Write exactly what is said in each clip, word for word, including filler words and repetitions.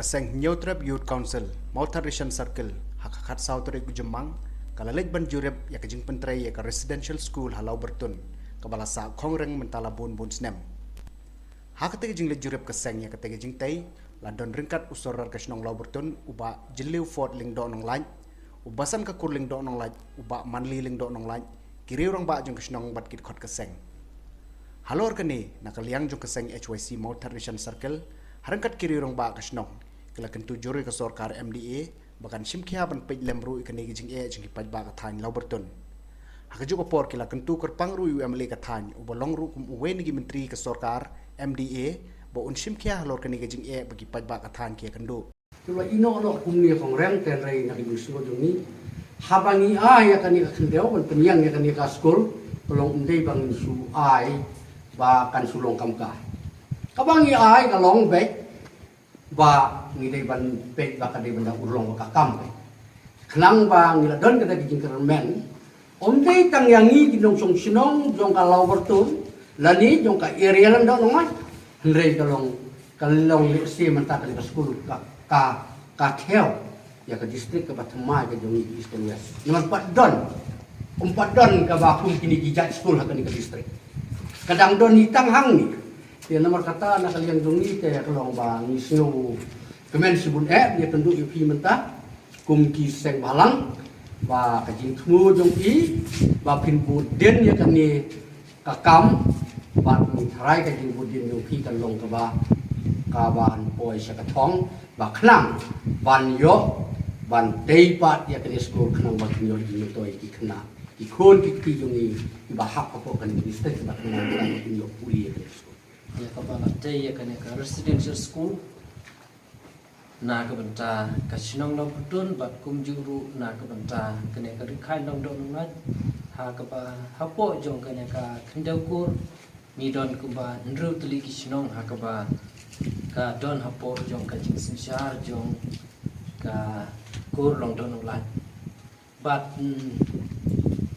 Seng Hynñiewtrep Youth Council, Mawthadraishan Circle, ha ka khatsaw tarik u Jymmang, ka la leit ban jurip ïa ka jingpyntrei ïa ka residential school ha Lawbyrtun, kaba la sah khongreng mynta la bun bun snem. Ha katei ka jingleit jurip ka seng ïa katei ka jingtei, la don ryngkat u Sordar ka shnong Lawbyrtun, u Bah Jylliew Fort Lyngdoh Nonglait, u Basan ka kur Lyngdoh Nonglait, u Bah Manli Lyngdoh Nonglait, ki riew rangbah jong ka shnong bad ki dkhot ka seng. Halor kane, na ka liang jong ka seng H Y C Mawthadraishan Circle, ha ryngkat ki riew rangbah ka shnong, ki la kyntu jur ïa ka sorkar M D A, ba kan shim khia ban peit lem ruh ïa kane ka jingeh jong ki paidbah ka thaiñ Lawbyrtun. Ha kajuh ka por ki la kyntu kyrpang ruh ïa u M L A ka thaiñ, uba long ruh kum uwei na ki myntri ka sorkar M D A, ba un shim khia halor kane ka jingeh ba ki paidbah ka thaiñ ki ïakynduh. Te la ïehnoh noh kumne khongreng, hynrei na ka jingsngew jong ngi, haba ngi ai ïa kane ka khyndew ban pynïeng ïa kane ka skul, ka long ym dei ba ngin shu ai ba kan shu long kam ka. Kaba ngi ai ka long beit ba ngi dei ban peit ba ka dei ban da urlong ba ka kam beit. Khnang ba ngi la don kata ka jingkyrmen, ym dei tang ïa ngi ki nongshong shnong jong ka Lawbyrtun lane jong ka area Lyngdoh Nonglait, hynrei ka long, ka long lehse mynta kane ka skul ka, ka, ka thew ïa ka district kaba thymmai ka jong ngi Eastern West. Namar pat don, ym pat don kaba kum kine ki jait skul ha kane ka district. Ka dang don hi tang hangne. Te namar kata na ka liang jong ngi te ka long ba ngi sngewkmen shibun eh ïakynduh ïa phi mynta kum ki seng bhalang, ba ka jingthmu jong phi ba phin bud dien ïa kane ka kam, bad ngi tharai ka jingbud dien jong phi kan long kaba, kaban poi sha ka thong ba khnang ban ïoh ban tei pat ïa kane skul, khnang ba kin ïoh jingmyntoi ki khynnah, ki khun ki kti jong ngi kiba hap hapoh kane ka district, ba khnang ba kin ïoh pule ïa kane skul. Ïa kaba la tei ïa kane ka residential school na ka bynta ka shnong Lawbyrtun bad kumjuh ruh na ka bynta kane ka ri khain Lyngdoh Nonglait, ha kaba hapoh jong kane ka khyndew kur ngi don kumba hynriew tylli ki shnong ha kaba ka don hapoh jong ka jingsynshar jong ka kur Lyngdoh Nonglait. Bad, mm,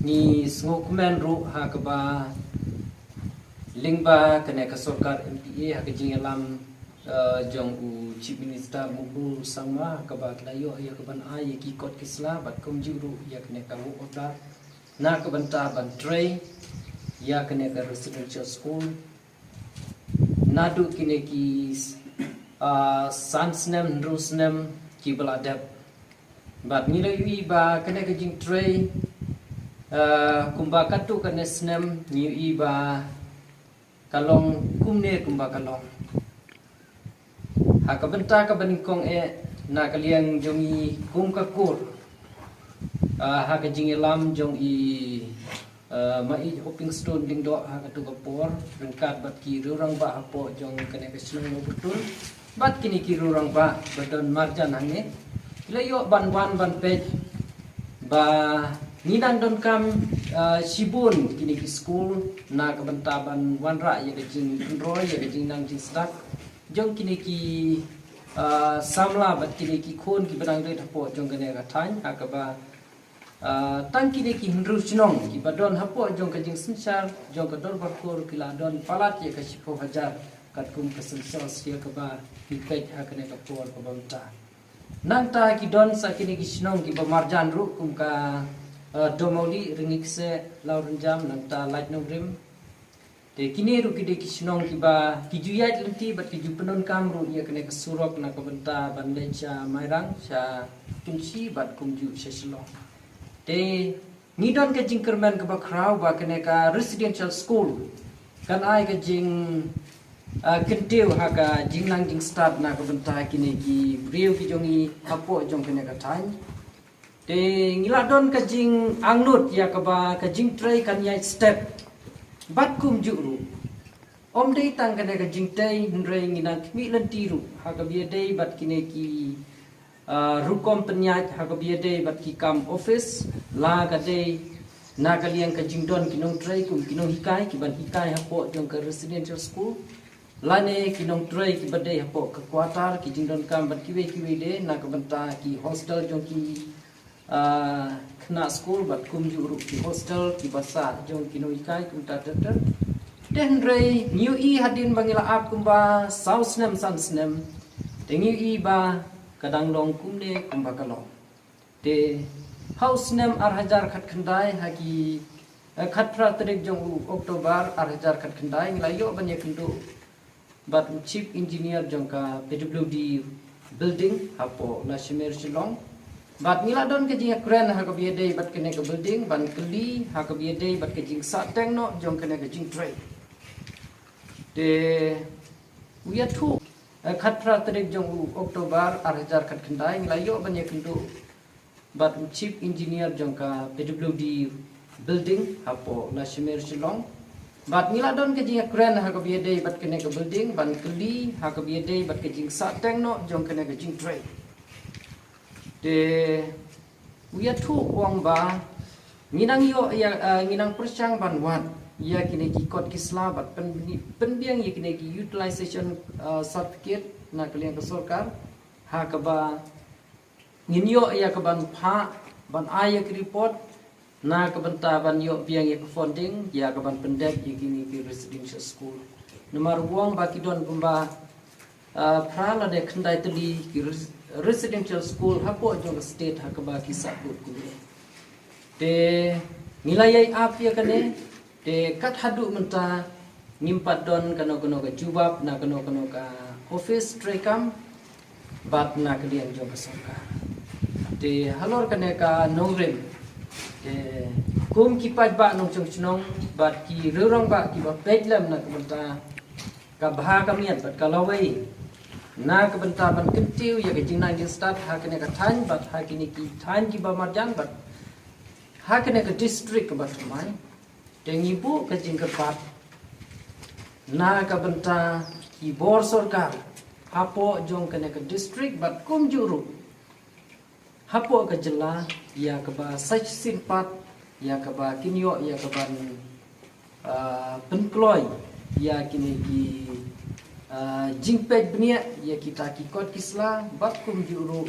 ngi sngewkmen ruh ha kaba lyngba kane ka sorkar M P A ha ka jingïalam, eh, jong u Chief Minister Muthu Sangma, ha kaba ki la ïoh ïa kaban ai ïa ki kot ki sla bad kumjuh ruh ïa kane ka work order na ka bynta ban trei ïa kane ka residential school naduh kine ki, ah, san snem, hynriew snem kiba la dep. Bad ngi la ïohi ba kane ka jingtrei, ah, kumba katto katne snem ngi ïohi ba ka long kumne kumba ka long. Ha ka bynta kaba nyngkong eh na ka liang jong i kum ka kur, ah, ha ka jingïalam jong i, ah, Maieit Hopingstone Lyngdoh ha kato ka por, ryngkat bad ki riew rangbah hapoh jong kane ka shnong Lawbyrtun bad kine ki riew rangbah ba don marjan hangne, ki la ïoh ban wan ban peit ba ngi dang donkam, ah, shibun kine ki skul na ka bynta ban wanrah ïa ka jingpynroi, ïa ka jingnang jingstad jong kine ki, ah, samla bad kine ki khun kiba dang rit hapoh jong kane ka thaiñ, ha kaba, ah, tang kine ki hynriew shnong kiba don hapoh jong ka jingsynshar jong ka dorbar kur ki la don palat ïa ka shiphew hajar katkum ka census ïa kaba ngi peit ha kane ka por kaba mynta. Nangta ki don sa kine ki shnong kiba marjan ruh kum ka, ah, Domauli, Rangikse, Lawrynjam, nangta Laitnongrim. Te kine ruh ki dei ki shnong kiba ki ju ïaid lynti bad ki ju pyndonkam ruh ïa kane ka surok na ka bynta ban leit sha Mairang, sha Kynshi bad kumjuh sha Shillong. Te ngi don ka jingkyrmen kaba khraw ba kane ka residential school kan ai ka jing, ah, kyntiew ha ka jingnang jingstad na ka bynta kine ki briew ki jong ngi hapoh jong kane ka thaiñ. Te ngi la don ka jingangnud ïa kaba ka jingtrei kan ïaid step bad kumjuh ruh. Ym dei tang kane ka jingtei hynrei ngi nang khmih lynti ruh ha kaba ïadei bad kine ki, ah, rukom pynïaid ha kaba ïadei bad ki kam office, la ka dei na ka liang ka jingdon ki nongtrei kum ki nonghikai kiban hikai hapoh jong ka residential school, lane ki nongtrei kiba dei hapoh ka quarter, ki jingdonkam bad kiwei kiwei de na ka bynta ki hostel jong ki, ah, khynnah skul bad kumjuh ruh ki hostel kiba sah jong ki nonghikai kumta ter ter. Te hynrei ngi ïohi hadien ba ngi la ap kumba saw snem san snem, Te ngi i ba ka dang long kumne kumba ka long. Te ha u snem ar hajar khatkhyndai ha ki, eh, khatphra tarik jong u October ar hajar khatkhyndai ngi la ïoh ban ïakynduh bad u Chief Engineer jong ka P W D building hapoh Lashimer Shillong. Bad ngi la don ka jingïakren ha kaba ïadei bad kane ka building ban kylli ha kaba ïadei bad ka jingsahteng noh jong kane ka jingtrei. Te u ïathuh, eh, khatphra tarik jong u October ar hajar khatkhyndai ngi la ïoh ban ïakynduh bad u Chief Engineer jong ka P W D building hapoh Lashimer Shillong. Bad ngi la don ka jingïakren ha kaba ïadei bad kane ka building ban kylli ha kaba ïadei bad ka jingsahteng noh jong kane ka jingtrei. Te u ïathuh u ong ba ngi nang ïoh ïa, eh, ngi nang pyrshang ban wad ïa kine ki kot ki sla bad pyn-, pynbiang ïa kine ki utilization, eh, certificate na ka liang ka sorkar ha kaba ngin ïoh ïa ka ban phah ban ai ïa ka report na ka bynta ban ïoh biang ïa ka funding ïa ka ban pyndep ïa kine ki residential school. Namar u ong ba ki don kumba, ah, phra lane khyndai tylli ki res-, residential school hapoh jong ka state ha kaba ki sah lut kumne. Te ngi la ïai ap ïa kane, te kat haduh mynta ngim pat don kano kano ka jubab na kano kano ka office treikam bad na ka liang jong ka sorkar. Te halor kane ka nongrim, te kum ki paidbah nongshong shnong bad ki rangbah kiba peit lem na ka bynta ka bha ka miat bad ka lawei na ka bynta ban kyntiew ïa ka jingnang jingstad ha kane ka thaiñ bad ha kine ki thaiñ kiba marjan bad ha kane ka district kaba thymmai. Te ngi buh ka jingkyrpad na ka bynta ki bor sorkar hapoh jong kane ka district bad kumjuh ruh hapoh ka jylla ïa kaba sa shisien pat ïa kaba kin ïoh ïa kaban, ah, pynkloi ïa kine ki, ah, jingpeit bniah ïa kita ki kot ki sla bad kumjuh ruh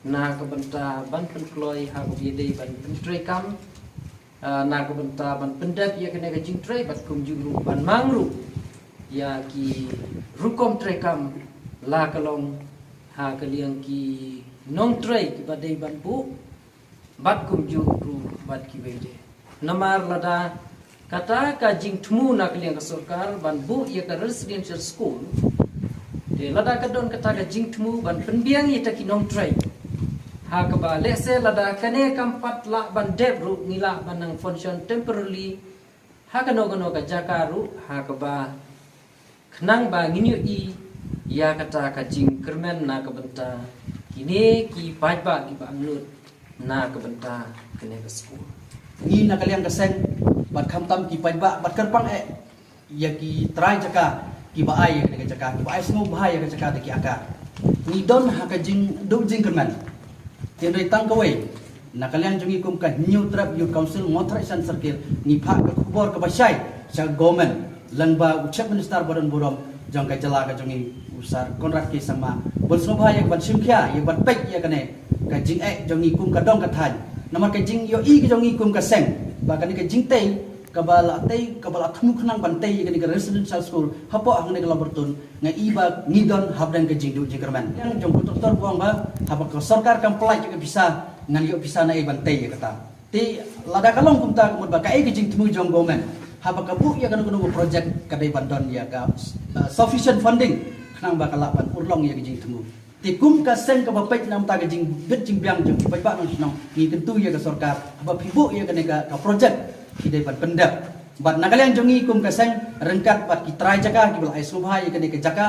na ka bynta ban pynkloi ha kaba ïadei ban pyntreikam, ah, na ka bynta ban pyndep ïa kane ka jingtrei bad kumjuh ruh ban mang ruh ïa ki rukom treikam la ka long ha ka liang ki nongtrei kiba dei ban buh bad kumjuh ruh bad kiwei de. Namar lada kata ka jingthmu na ka liang ka sorkar ban buh ïa ka residential school, te lada ka don kata ka jingthmu ban pynbiang ïa kita ki nongtrei ha kaba lehse lada kane kam pat lah ban dep ruh ngi lah ban nang function temporarily ha kano kano ka jaka ruh ha kaba khnang ba ngin ïohi ïa kata ka jingkyrmen na ka bynta kine ki paidbah kiba angnud na ka bynta kane ka skul. Ngi na ka liang ka seng bad khamtam ki paidbah bad kyrpang eh ïa ki trai jaka kiba ai ïa kane ka jaka, kiba ai sngewbha ïa ka jaka da ki akar. Ngi don ha ka jingduh jingkyrmen. Hynrei tang kawei, na ka liang jong ngi kum ka Hynñiewtrep Youth Council Mawthadraishan Circle, ngi phah ka khubor kaba shai sha government lyngba u Chief Minister ba don burom jong ka jylla ka jong ngi, u Sir Conrad K Sangma, ban sngewbha ïa ka ban shim khia ïa ka ban peit ïa kane ka jingeh jong ngi kum ka dong ka thaiñ. Namar ka jingïohi ka jong ngi kum ka seng ba kane ka jingtei kaba la tei, kaba la thmu khnang ban tei ïa kane ka residential school hapoh hangne ka Labartun, nga i ba ngi don hapdeng ka jingduh jingkyrmen. Ïa jong u Doctor Buang ba haba ka sorkar kam pynlait ïa ka pisa, ngan ïoh pisa na ei ban tei ïa kata. Te lada ka long kumta ka mut ba kaei ka jingthmu jong government haba ka buh ïa kano kano ka project ka dei ban don ïa ka, uh, sufficient funding khnang ba ka lah ban urlong ïa ka jingthmu. Te kum ka seng kaba peit na ka bynta ka jingbit jingbiang jong ki paidbah nongshong shnong, ngi kyntu ïa ka sorkar haba phi buh ïa kane ka, ka project phi dei ban pyndep. Bad na ka liang jong ngi kum ka seng ryngkat bad ki trai jaka kiba la ai sngewbha ïa kane ka jaka,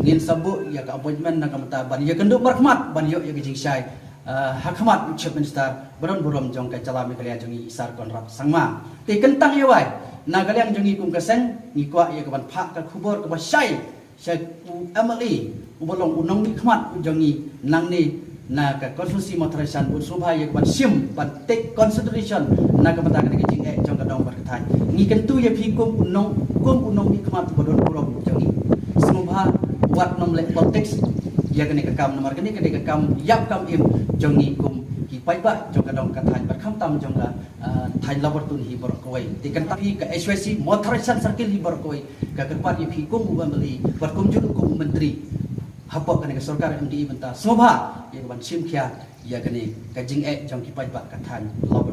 ngin sa buh ïa ka appointment na ka bynta ban ïakynduh markhmat ban ïoh ïa ka jingshai, ah, ha khmat u Chief Minister ba don burom jong ka jylla Meghalaya jong ngi, i Sir Conrad Sangma. Te kyntang ïa wai, na ka liang jong ngi kum ka seng ngi kwah ïa ka ban phah ka khubor kaba shai sha u M L A uba long u nongmihkhmat u jong ngi nangne na ka constituency Mawthadraishan, bun sngewbha ïa ka ban shim, ban take consideration na ka bynta kane ka jingeh jong ka dong bad ka thaiñ. Ngi kyntu ïa phi kum u nong, kum u nongmihkhmat uba don burom jong ngi, sngewbha wat nym leh politics ïa kane ka kam, namar kane ka dei ka kam ïap kam im jong ngi kum ki paidbah jong ka dong ka thaiñ bad khamtam jong ka, ah, thaiñ Labartun hi baroh kawei. Te kyntu ïa phi ka H Y C Mawthadraishan Circle hi baroh kawei, ka kyrpad ïa phi kum u M L A bad kumjuh kum u myntri, hapoh kane ka sorkar M D A bynta sngewbha ïa ka ban shim khia ïa kane ka jingeh jong ki paidbah ka thaiñ Lawkmai.